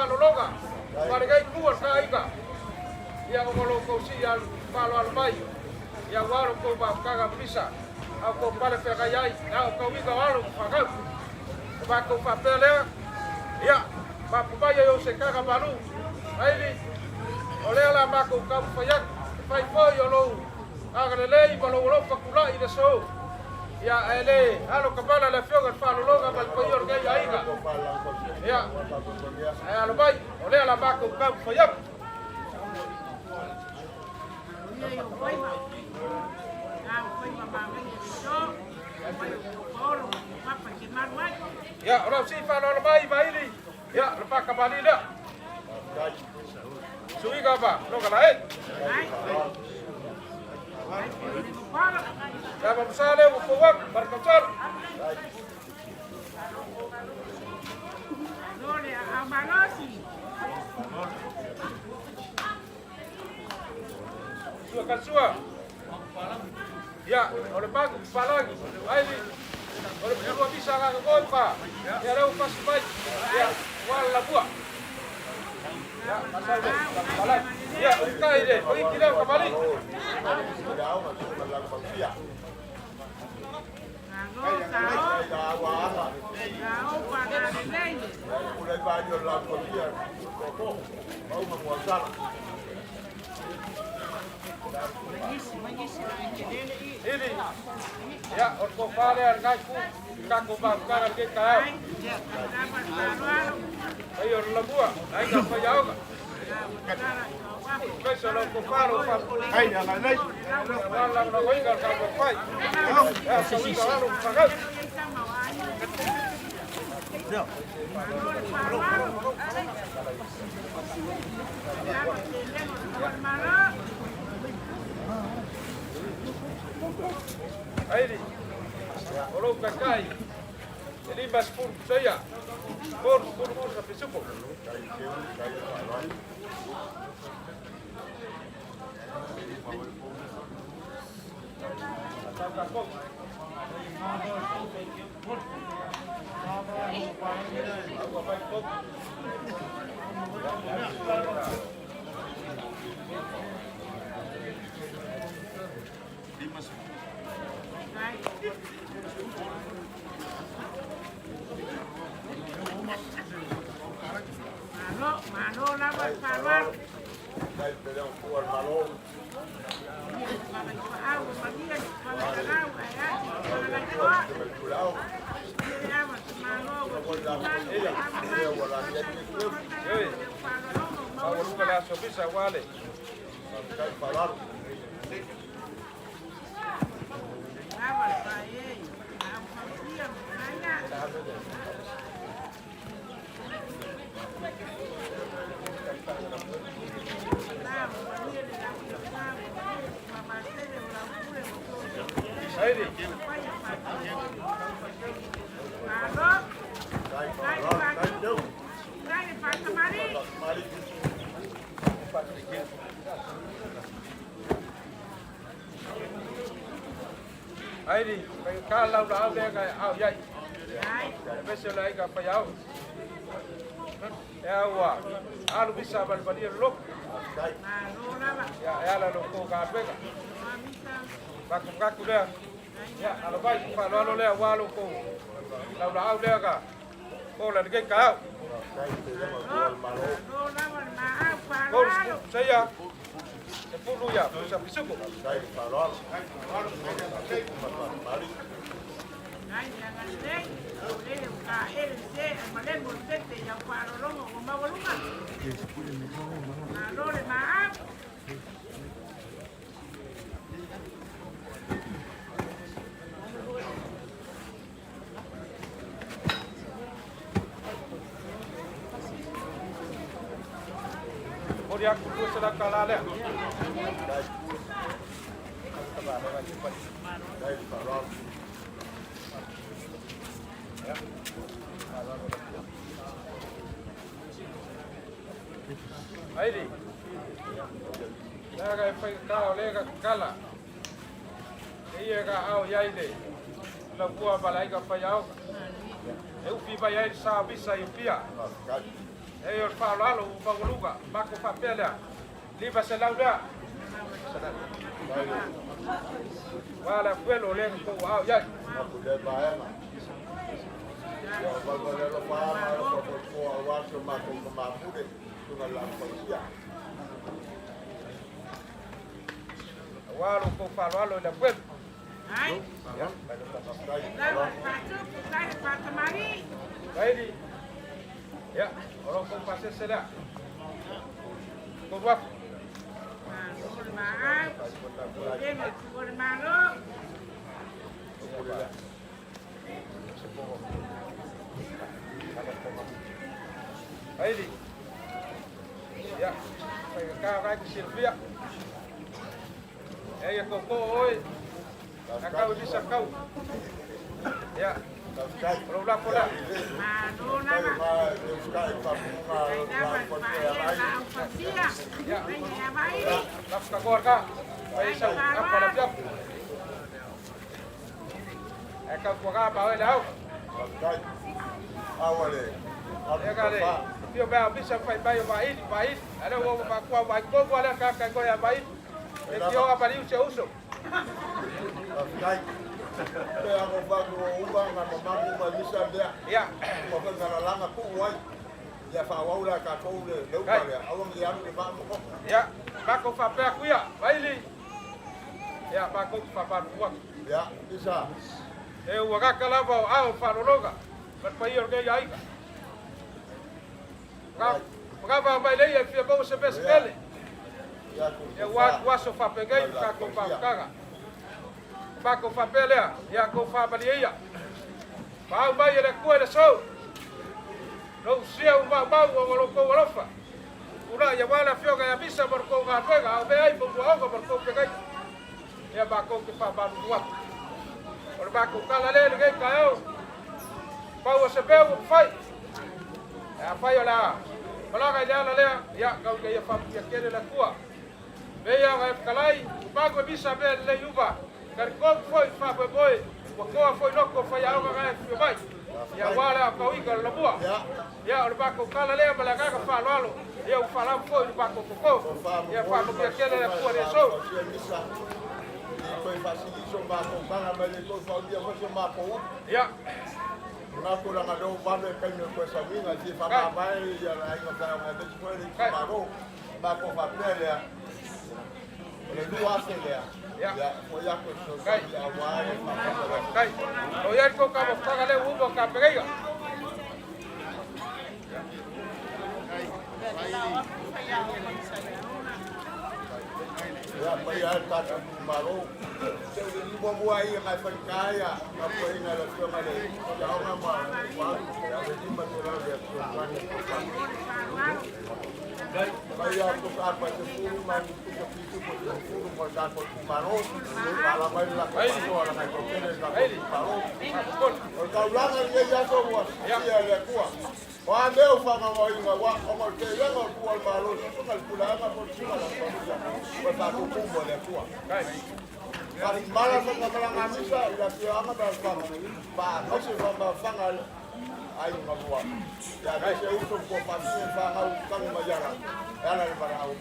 faitaulaga. Ma lenei itu o le ta aiga, ia ona o lo outou sii faaaloalo mai, ia aua lo outou maafutaga ma misa a outou pale feagai ai le aotauina o alo ma fanau. O matou faapea lea, ia, mapu mai ai o se taga malu, Aili, o lea la matou taumafai atu, e fai foi o lou agalelei ma lou alofa tulai i le aso. Ia, ae le alo tamala le afioga i le faalologa ma le paia o lenei aiga. Ia, ae alo mai, o lea la matou taumafai atu. Ia, o lau sii faaaloalo mai Vaili, ia, o le paakamali lea. Suiga ma loga lae. Ia ma masa lea ua fou atu, barakautala. Sua kasua. Ia, o le magu palagi. Aili, o le pulua misa nga ngoi pa. Ia leu pasi mai. Ia, wala labua. Ia, masai le, palagi. Ia, ukai le, o iki leo kamali. Ili, ia, o le tofa lea lenai ku, tatou mafutaga lenei taeao. Paia o le lamua, aiga faiaoga. Aemaise o lau tofa, lau faafofoga. Aua le lagolagoina o le tatou fai. Ia, tauiga o alo ma fanau. Aili, o lou taitai, e 50 pusaia, 30 pusa pisupo. Maualuga le aso misa aua le Saili. Aili, ka lau la au lea ka au iai. Aemaise o le aiga faiaoga. E au alu misa valivalia le lotu. Ia, e ala i lo outou galuega. Matumatu lea. Ia, alo mai, faaaloalo lea aua lo outou laulaau lea ka ola lenei taeao. 30 pusaia, 10 ia pusa pisupo. Momoli atu $200 lea. Aili. Lea ka e whai o lea ka kala. E ia ka ao iai le lavua ma le aiga faiaoga. E ufi mai ai le sa misa i Apia. E o le faaaloalo ua maualuga, matou faapea lea, 500 lea. Aua le afuelo o lea na tou aao i ai. Aua lo tou faaaloalo i le afuelo. Vaili. Ia, o lo tou pasese lea. 3000. Vaili. Ia, faigata vai te silafia. E ia koko oi. A kau i misa kau. Ia, o lou lafo lea. Ia, lafo tagoa ka. Vai sau, apa la piapu. E kau tuaga pa oe le au. Ia ka le. Fio mea misa fai mai o vaili, vaili. Ale ua ua makua vai kogu ale ka kai koe a vaili. E tio a paliu se uso. Ia. Ia, makou faapea aku ia, vaili. Ia, makou te faamalulu atu. E ua gata lava o ao faalologa ma le paia o lenei aiga. Magava mai lea e fia maua se mea se tele. Ia ua atu aso faapenei ma tatou mafutaga. Matou faapea lea, ia tou faamalie ia. Paau mai e le Atua i le aso. Lou sia ua maumau ona o lo outou alofa. Tula'i aua le afioga ia Misa ma lo tou galuega, a o mea ai ma muaoga ma lo tou fegaina. Ia matou te faamalulu atu. O le matou tala lea i lenei taeao, pau o se mea ua mafai. Ae afai o le a malaga i le ala lea, ia tau ina ia faamanuia tele le Atua. Mea ia ona e fetalai, ua magu e misa mea lelei uma, talitonu foi i le faamoemoe, ua toa foi loto o faiaoga na e afifio mai. Ia aua le aotauina o le lamua. Ia o le matou tala lea ma le agaga faaaloalo, ia ua faalava foi i le matou toto. Ia faamanuia tele le Atua i le aso. Ia. Kai. Kai. O ia ko ka mafutaga lea ua uma o ka pereiga. Ia paia ai le tatou itumalo. Se o le muamua ia ngai falikaia na poina le afioga le Iaoga ma ma le 500 le afioga. Paia ko ka pa te furu ma ni tuka pitu ko te furu mo tatou itumalo. Ala mai la ko ala mai ko tele tatou itumalo. O taulaga i ia aso ua sia le Atua. O a mea o whangangoinga wa, o ngā te lenga o tua le malo, susunga le pulaanga po le susunga la familia, o tātou kumu le Atua. Whari mala whanga malanga misa, i la fioanga ma whanga, pa maise whanga whanga ai ngā mua. Ia mese uso ko whanga whanga u tangi ma iara, e ala le mara au.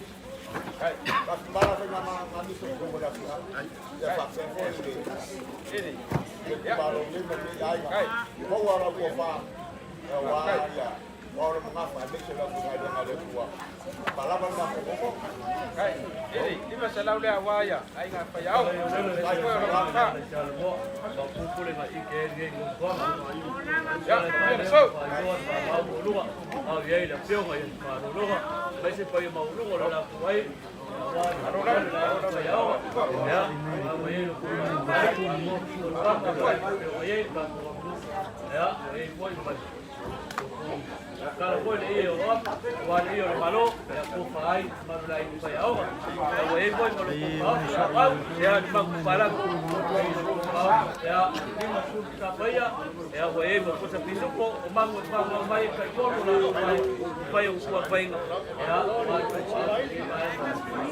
Whari mala whanga malanga misa ko mo la fioanga. Ia whapea foi le, le kumalo lima te aiga. Maua la ua wha, wa ia, wa ora mga wha, mese la bunga le le tua. Palava na ko Kai. Ili, 500 lea aua ia, aiga faiaoga. Le foi o le mafuta. Ia, ia le sau. Kala foi le ia o apa, ua le ia o le malo, ia kofa ai, malu la i faiaoga. Ia ua e foi ma lo kofa au, ia ni maku palaku. Ia 50 tapaia, ia ua e ma kosa pisupo, o mangu e whanau mai kai tolu la o mai, pai o kua painga. Ia, mai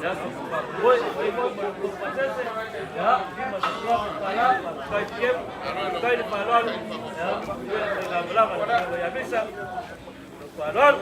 ia so pa oi, oi foi ma lo kofa sese, ia 50 pala, kai piem, kai le paloalo, ia, ia la malaga, ia misa. Faaaloalo.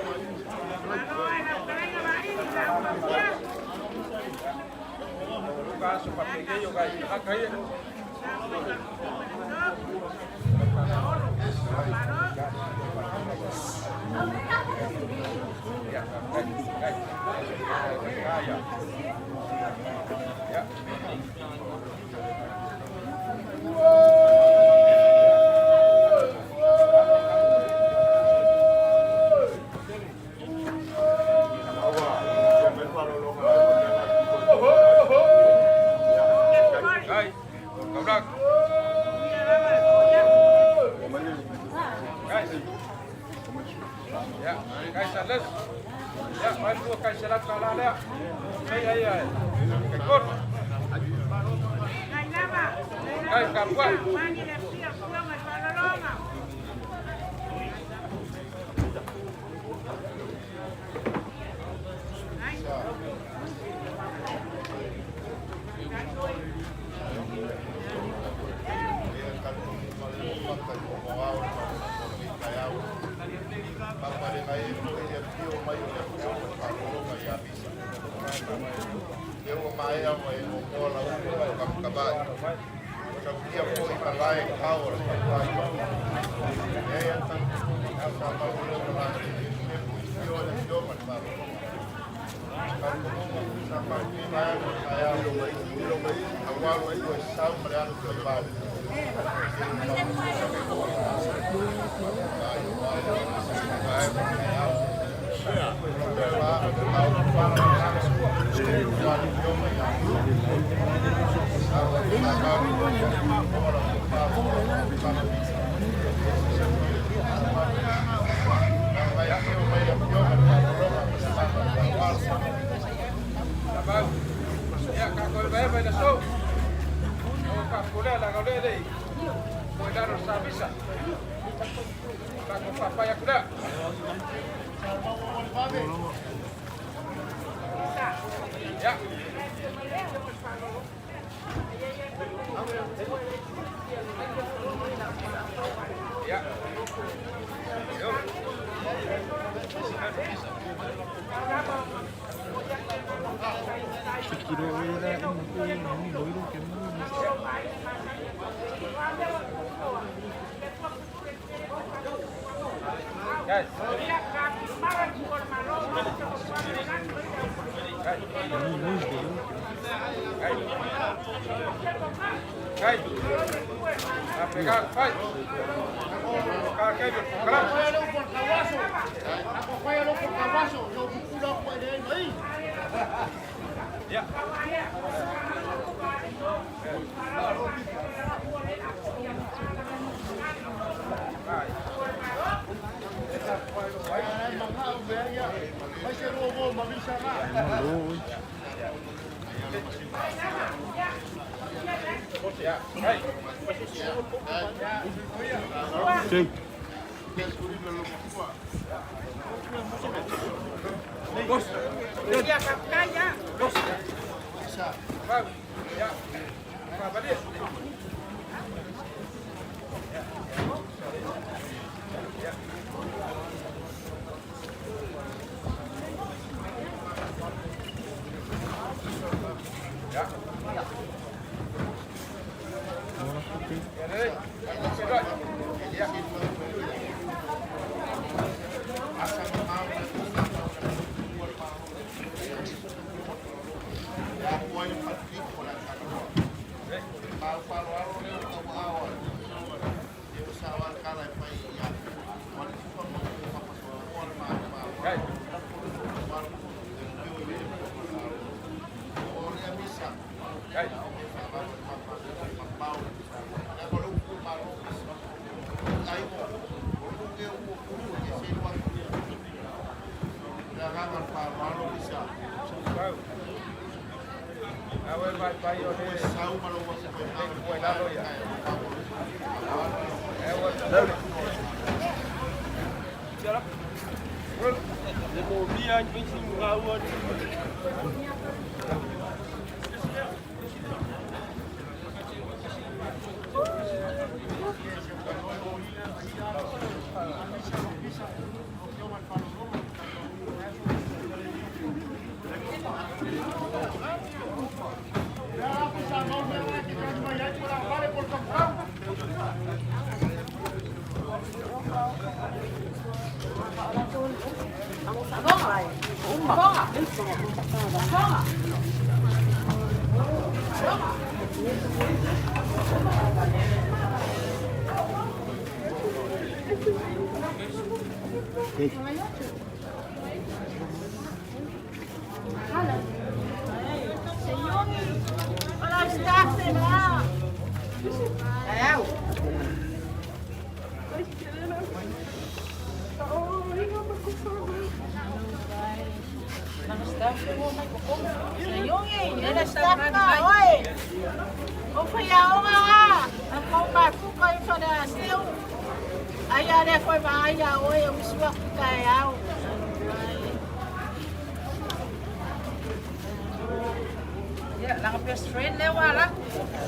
Best friend le wala.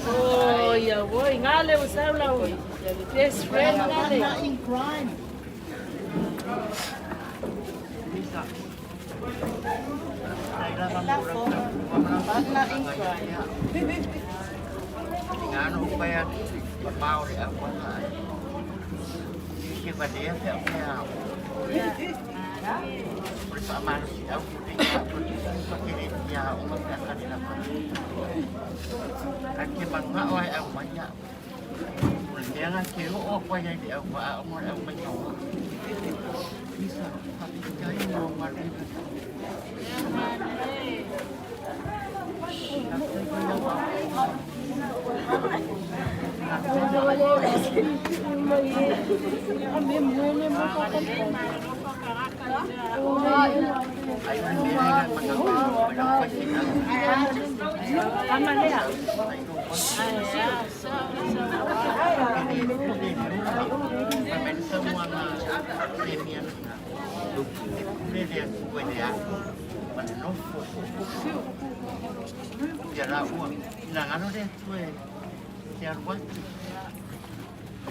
Oh, ya voy. Ngale usabla hoy. Best friend ngale. In crime. Ngano pa pao le au ai. Ke ba de fe au au. Ore pa ma si au ku te ka ku te pa ke le ya o ma ka ka la pa. A ke manga o ai au ma ya. O le nga ke o o pa ya de au pa o mo au ma yo. Isa pa ti ka i mo ma le.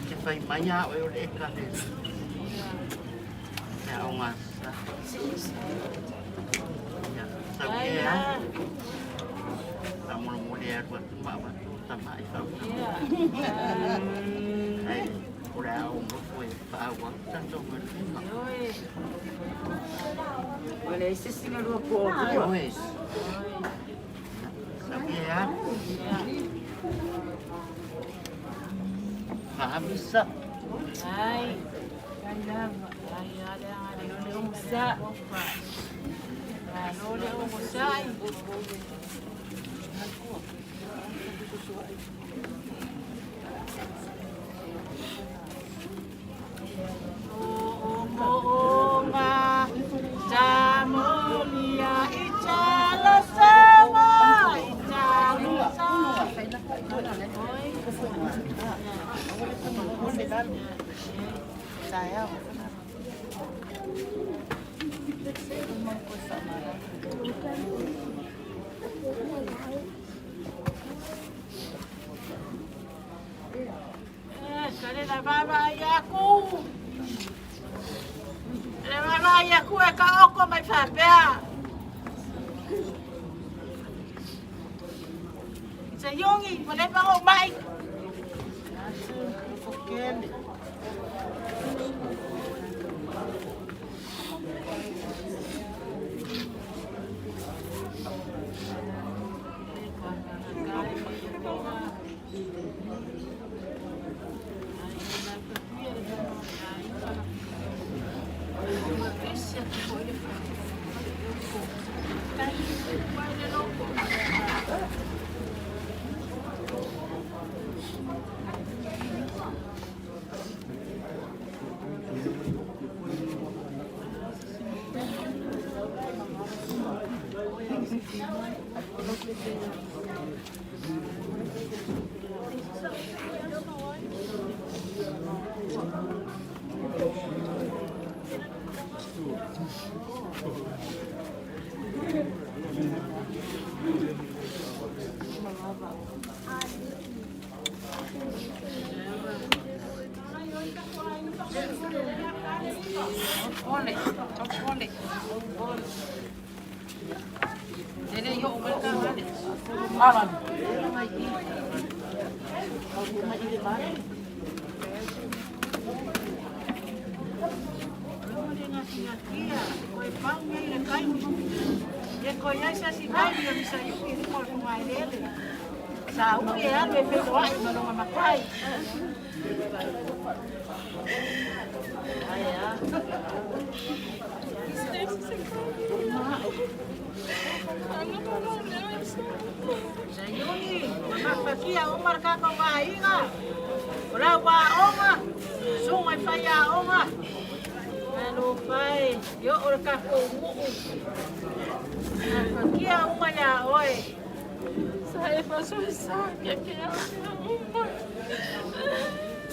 Te whai mai a oe o le eka le. Ia o ngā sa. Ia, sau ke a. Ta molo mole a rua tuma wa tu tama i whau. Ai, o le ao mo koe wha wa tato ngā lima. Wala isi singa lua ko. Oe. Sau ke a. Fahamisa. Ai. Ai lava. Ai ale ale le umusa. Lole umusa. O Tamolia itala sama itala Sale la baba yaku. Le baba yaku e ka oko mai whapea. Se yongi, mo le pango mai. Ole, ole. Lele yo umelka hale. Aman. E koe ai se asi taimi o Misa Iuki i luma o le fogaeleele. Sa ui e alu e feiloai ma lona matai. Ae a. Sayuni, mafakia uma le tatou aiga. O lau aoga, susuga i faiaoga. Talofa e, e oo le tatou nuu. Mafakia uma iā oe.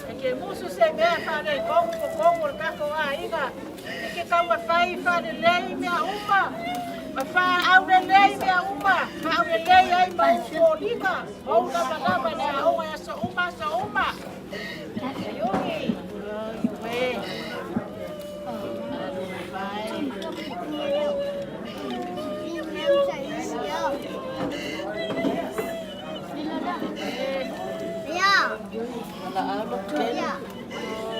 E ke musu se mea faaletonu i totonu o le tatou aiga, e ke taumafai faalelei mea uma, ma faaaulelei mea uma, faaulelei ai ma ou foliga, ma ou lavalava i le aoga i aso uma aso uma. Sayuni, ioe. Talofa e.